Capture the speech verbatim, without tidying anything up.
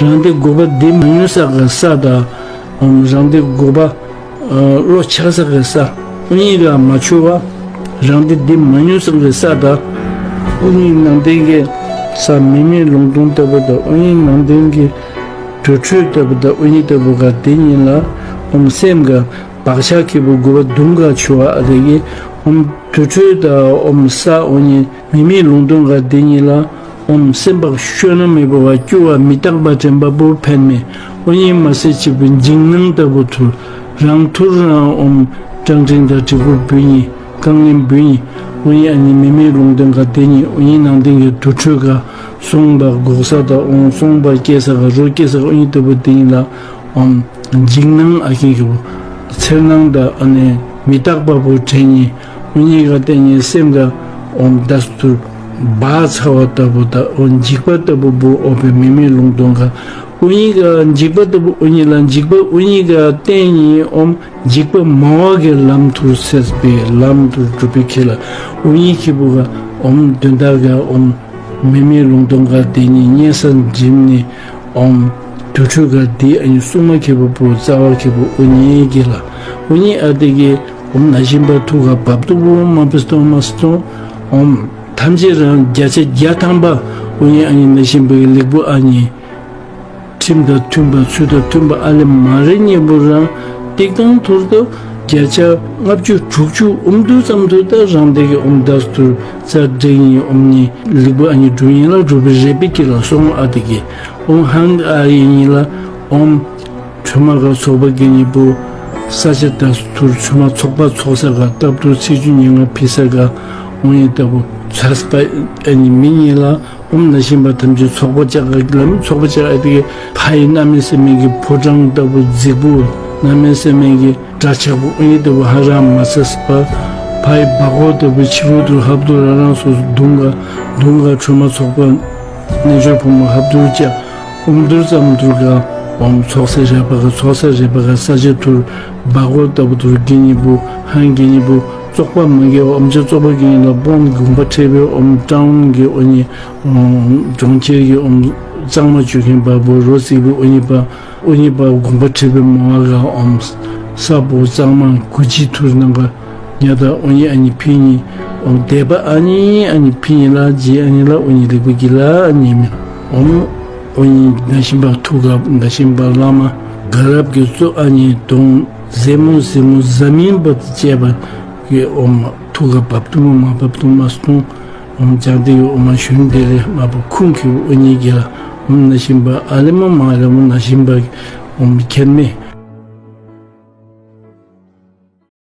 རང་སྡེ་དགུ་པ་འདི་མ་ཉུང་ས་གི་ས་དང་། ཨོམ་རང་སྡེ་དགུ་པ་ཨ་བློ་ཆགས་ས་གི་ས། ཨུ་གཉིས་ཀ་མ་ཆུ་བ། རང་སྡེ་འདི་མ་ཉུང་ས་གི་ས་དང་། ཨུ་གཉིས་ནང་བསྟན་གྱི་ས་མི་མེད་ལུང་སྟོང་ལྟ་བུ་དང་། ཨུ་གཉིས་ནང་བསྟན་གྱི་དུར་ཁྲོད་ལྟ་བུ་དང་། ཨུ་གཉིས་ལྟ་བུ་ག་དེ་གཉིས་ལ་ཨོམ་སེམས་ག་བག་ཆགས་ཁེ་པོ་དགུ་པ་དུང་ག་ཆུ་བ། ཨ་དེ་གི་ཨོམ་དུར་ཁྲོད་དང་ཨོམ་ས་ཨུ་གཉིས་མི་མེད་ལུང་སྟོང་ག་དེ་གཉིས་ལ། ཨོམ་སེམས་བག་བཤོས་ན་མེད་པ་བ་སྐྱུ་བ་མི་རྟག་པ་དྲན་པ་པོ་ཕན་མེད། ཨོ་ཡིན་མ་སེ་ཆེ་བུ་འཇིགས་སྣང་ལྟ་བུ་ཐུར། རང་ཐུར་རང་ཨོམ་ཀྲང་ཀྲིང་དང་དྲིལ་བུ་བུ་ཡིན། རྐང་ལེན་བུ་ཡིན། ཨོ་ཡིན་ཨ་ནི་མི་མེད་ལུང་སྟོན་ག་དེ་ཉིད། ཨོ་ཡིན་ནང་བསྟན་གྱི་དུར་ཁྲོད་ག་སོང་བ་འགོག་ས་དང་། ཨོང་སོང་བ་སྐྱེ་ས་ག་རོ་སྐྱེ་ས་ག་ཨོ་ཡིན་ལྟ་བུ་དེ་ཡིན་ལ། ཨོམ། འཇིགས་སྣང་ཨ་ཁེ་ཁེ་བོ། འཚེར་སྣང་དང་ཨ་ནི་མི་རྟག་པ་བོ་དྲན་ཉིན། ཨུ་གཉིས་ཀ་བརྟེན་ཉིན་སེམས་དང་། ཨོམ་བརྡ་སུ་ཐུར། སྦག་ཚ་བ་ལྟ་བུ་དང་། ཨོ་འཇིགས་པ་ལྟ་བུ་བོ་ཨོ་བའི་མི་མེད་ལུང་སྟོན་ག་ཨུ་གཉིས་ཀ་འཇིགས་པ་ལྟ་བུ་ཨུ་གཉིས་ལ་འཇིགས་པ་ཨུ་གཉིས་ཀ་བརྟེན་ཉིན་ཨོམ་འཇིགས་པ་མ་བ་གི་ལམ་ཐུར་སེལ་བའི་ལམ་ཐུར་སྒྲུབ་པའི་ཁེ་ལ། ཨུ་གཉིས་ཁེ་བུ་ག་ཨོམ་དོན་དག་ག་ཨོམ། མི་མེད་ལུང་སྟོན་ག་དེ་ཉིད་སྙན་ས་འཇིམ་ནི། ཨོམ། དུར་ཁྲོད་ག་དེ་ཨ་ནི་སྲུང་མ་ཁེ་བུ་བུ་རྩ་བ་ཁེ་བུ་ཨུ་གཉིས་ཀྱི་ལ། ཨུ་གཉིས་ཨ་དེ་གི་ཨོམ་ན་བཞིན་པ་ཐུག་ག་བབ་ཏུ་བུ་མ་པི་སྟོང་མ་སྟོང་། ཨོམ། ཐམས་ཅད་རང་བརྒྱ་ཆ་བརྒྱ་ཐམ་པ་ཨུ་གཉིས་ཨ་ནི་ན་བཞིན་པའི་ལེགས་པོ་ཨ་ནི། ཁྲིམས་དང་མཐུན་པ་ཚུལ་དང་མཐུན་པ་ཨ་ལེ་མ་རེ་ཉེ་བུ་རང་ཏིག་ཏང་ཐུར་དུ་བརྒྱ་ཆ་ལྔ་བཅུ་དྲུག་ཅུ་ཨུམ་དུ་ཙམ་དུ་ད་རང་སྡེ་གི་ཨོམ་བརྡ་སུ་ཐུར་རྩ་འགྲེང་ཡིན། ཨོམ་ནི་ལིག་པ་ཨ་ནི་འགྲུབ་ཡིན་ལ་འགྲུབ་པའི་རེ་པི་ཀི་ལ་སོང་ཨ་དེ་གི་ཨོམ་ཧང་ཨ་ཡིན་ཡིན་ལ་ཨོམ། ཁྲོས་མ་ག་ཚོགས་པ་གི་ཉེ་བུ་ས་ཆ་བརྡ་སུ་ཐུར་ཁྲོས་མ་ཚོགས་པ་ཚོགས་ས་ག་སྟབས་ཐུར་ཚེས་བཅུ་ཉིན་ང་ཕི་ས་ག་ཨོམ་ཡིན་ལྟ་བུ་ཚ་སི་པ་ཨ་ནི་མི་ཉིན་ལ། ཨོམ་ན་བཞིན་པ་ཐམས་ཅད་ཚོགས་པ་ལྕགས་ག་ལམ་ཚོགས་པ་ལྕགས་ཨ་དེ་གི་ཕ་ཡི་གནམ་མེད་ས་མེད་ཀྱི་ཕོ་བྲང་ལྟ་བུ་རྫིག་པོ། གནམ་མེད་ས་མེད་ཀྱི་དགྲ་ཆགས་པོ་ཨོ་ཡི་ལྟ་བུ་ཧ་ར་མ་ས་སི་པ། ཕ་ཡི་བ་གོ་ལྟ་བུ་ཕྱི་རོལ་དུ་ཧབ་ཏུ་ར་རང་སོ་སོ་དུང་ག་དུང་ག་ཁྲོས་མ་ཚོགས་པ་རྣལ་འབྱོར་ཕོ་མོ་ཧབ་ཏུ་ལྕགས་ཨོམ་དུར་ཙམ་དུར་ག་ཨོམ་ཚོགས་ས་རེ་པ་ག་ཚོགས་ས་རེ་པ་ག་ས་ཆ་ཐུར་བ་གོ་ལྟ་བུ་དུར་གི་ཉི་བུ་ཧང་གི་ཉི་བུ། བཙོག་པ་མ་གི་ཨོམ་ཆ་བཙོག་པ་གི་ཉི་ལ་སྤོན་དགུང་པ་ཁྲེ་བའི་ཨོམ་ཀྲང་གི་ཨོ་ཉི། གྲོང་ཁྱེར་གྱི་ཨོམ་གཙང་མ་བཅུ་མཁན་པ་བོ་རོ་སིག་པའི་ཨོ་ཉི་པ། ཨོ་ཉི་པ་དགོངས་པ་ཁྲེལ་པའི་མོ་བ་ག་ཨོམ་ས་བོ་གཙང་མ་གུ་ཅི་ཐུར་ནང་ག་ཉ་ད་ཨོ་ཉི་ཨ་ཉི་ཕི་ཉི་ཨོམ་དད་པ་ཨ་ཉི་ཨ་ཉི་ཕི་ཉི་ལ་ཇི་ཨ་ཉི་ལ་ཨོ་ཉི་ལིག་པ་གི་ལ་ཨ་ཉི་མི་ཨོམ་ཨོ་ཉི་ན་ཤིན་པ་ཐུ་ག་ན་ཤིན་པ་བླ་མ་ག་རབ་གི་གཙོ་ཨ་ཉི་དོང་ཟེ་མོ་ཟེ་མོ་ཟ་མིན་པ་བཅས་པ་གི་ཨོམ་ཐུ་ག་བབ་ཏུ་མོ་མ་བབ་ཏུ་མ་སྟོང་། ཨོམ་ལྗང་སྟེ་ཡོད་ཨོ་མ་ཞུན་དེ་རེ་མ་པོ་ཁུང་གི་ཨོ་ཉི་གི་ལ་ཨོམ་ན་ཤིན་པ་ཨ་ལེ་མ་མ་ལེ་མོ་ན་ཤིན་པ་ཨོམ་ཁྱེར་མེ་